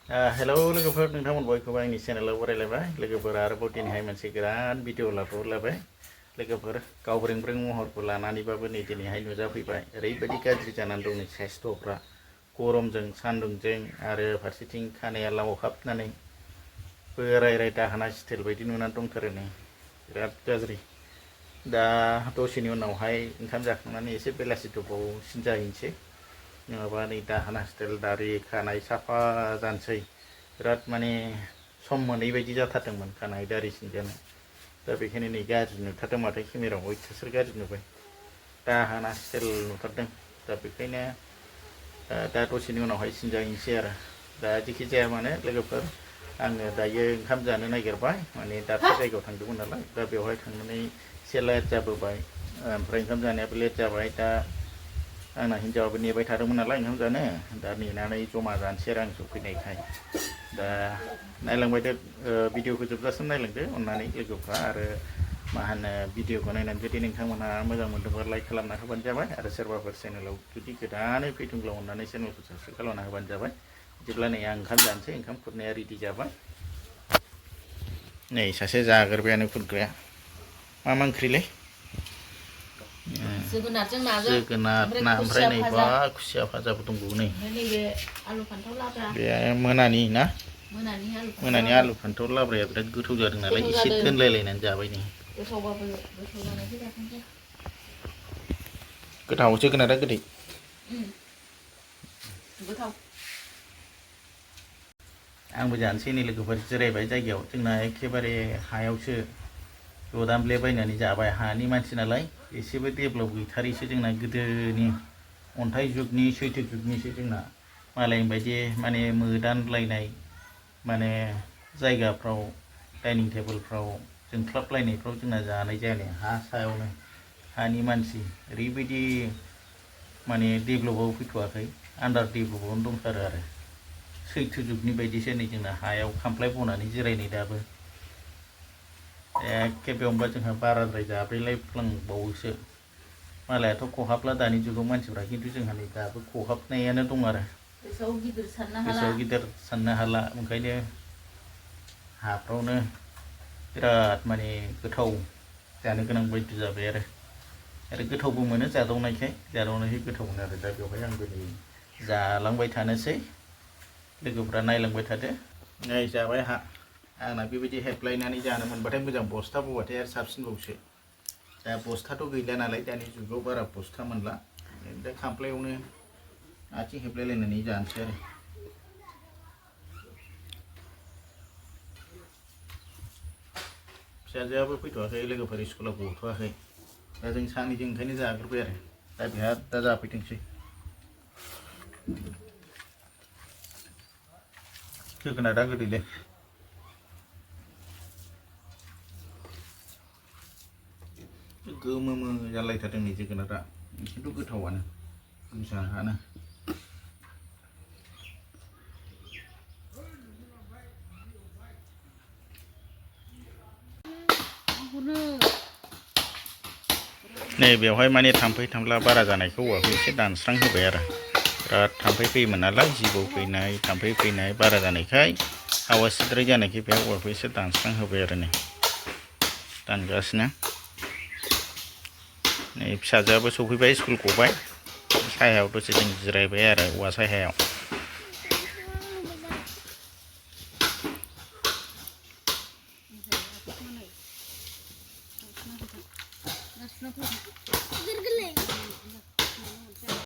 hello लोगोफोर नोंथांमोन बयखौबो आंनि चेनेलाव बरायलायबाय लोगोफोर आरोबाव दिनैहाय मोनसे गोदान भिडिअ लाबोलायबाय लोगोफोर गावब्रें ब्रें महरखौ लानानैबाबो नै दिनैहाय नुजाफैबाय ओरैबायदि गाज्रि जानानै दं नै साइस्थ'फ्रा गरमजों सान्दुंजों आरो फारसेथिं खानाया लावहाबनानै बोराय दाहोना स्टाइल बायदि नुनानै दंथारो नै बिराद गाज्रि दा दसेनि उनावहाय ओंखाम जाखांनानै एसे बेलासि गोबावसिन जाहैनोसै नङाबा नै दाहोना स्टाइल दारि खानाय साफा जानोसै बिराद माने सम मोनै बायदि जाथारदोंमोन खानाय दारि सिनजानो दा बेखायनो नै गाज्रि नुथारदों माथो केमेरायाव अयथासार गाज्रि नुबाय दाहोना स्टाइल नुथारदों दा बेखायनो दा दसेनि उनावहाय सिनजाहैनोसै आरो दा जेखि जाया मानो लोगोफोर आङो दायो ओंखाम जानो नागिरबाय माने दाबसे जायगायाव थांदोंमोन नालाय दा बेवहाय थांनानै एसे लेट जाबोबाय ओमफ्राय ओंखाम जानायाबो लेट जाबाय दा आंना हिन्जावाबो नेबाय थादोंमोन नालाय ओंखाम जानो दा नेनानै जमा जानोसै आरो आं सफैनायखाय दा नायलांबाय दे भिडिअखौ जोबजासिम नायलांदो अननानै लोगोफ्रा आरो मा होनो भिडिअखौ नायनानै जुदि नोंथांमोनहा मोजां मोनदोंबा लाइक खालामना होबानो जाबाय आरो सोरबाफोर चेनेलाव जुदि गोदानै फैदोंब्ला अननानै चेनेलखौ साबस्क्राइब खालामना होबानो जाबाय बिदिब्ला नै आं ओंखाम जानोसै ओंखाम खुरनाया रेडि जाबाय नै सासे जाग्रोबायानो खुरग्राया मा ओंख्रिलै जोगोनारजों नाजों जोगोनार ना ओमफ्राय नै बा खुसिया भाजाबो दंबावो नै नैबे आलु फान्थाव लाब्रा बे मोनानि ना मोनानि आलु फान्थाव लाब्राया बिराद गोथाव जादों नालाय एसे दोनलायलायनानै जाबाय नै गोथावबाबो गोथाव जानायखौ जाथोंसै गोथाव जोगोनारा गोदै गोथाव आंबो जानोसै नै लोगोफोर जिरायबाय जायगायाव जोंना एखेबारे हायावसो जदामब्लेबायनानै जाबाय हानि मानसि नालाय एसेबो डेभेलप गैथारैसो जोंना गोदोनि अन्थाइ जुगनि सैथो जुगनिसो जोंना मालायनि बायदि माने मोदानलायनाय माने जायगाफ्राव डाइनिं टेबोलफ्राव जोंख्लाबलायनायफ्राव जोंना जानाय जाया हा सायावनो हानि मानसि ओरैबायदि माने डेभेलपआव फैथ'वाखै आन्डार डेभेलपआवनो दंथारो आरो सैथो जुगनि बायदिसो नै जोंना हायाव खामफ्लाय बनानै जिरायनाय दाबो एखे बेयावनोबा जोंहा बाराद्राय जाब्रैलायफ्लांबावोसो मालायाथ' खहाबला दानि जुगाव मानसिफ्रा खिन्थु जोंहा नै दाबो खहाबनायानो दं आरो गोसोआव गिदिर साननो हाला ओंखायनो हाफ्रावनो बिराद माने गोथाव जानो गोनां बायदि जाबाय आरो गोथावबो मोनो जादावनायखाय गोथाव मोनो आरो दा बेवहाय आंबो नै जालांबाय थानोसै लोगोफ्रा नायलांबाय थादो नै जाबाय आंना बेबायदि हेबलायनानै जानो मोनबाथाय मोजां बस्था बबाथाय आरो साबसिनबावसो दा बस्थाथ' गैला नालाय दानि जुगाव बारा बस्था मोनला दा खामफ्लायावनो आथिं हेबलायलायनानै जानोसै आरो फिसाजोआबो फैथ'वाखै लोगोफोर स्कुलाव गथ'वाखै दा जों सानैजों ओंखायनो जाग्रोबाय आरो दा बेहा दा जाफैथोंसै जोगोनारा गोदैलै गोमो जालायथारदों नै जोगोनारा खिन्थु गोथावानो गोजाहानो नै बेवहाय माने थाम्फै थामला बारा जानायखौ औवाखौ एसे दानस्रां होबाय आरो बिराद थाम्फै फैयोमोन नालाय जिबौ फैनाय थाम्फै फैनाय बारा जानायखाय हावासिद्राय जानायखाय बे औवाखौ एसे दानस्रां होबाय आरो नै दानगासिनो नै फिसाजोआबो सफैबाय स्कुल गबाय सायायाव दसे जों जिरायबाय आरो औवा सायायाव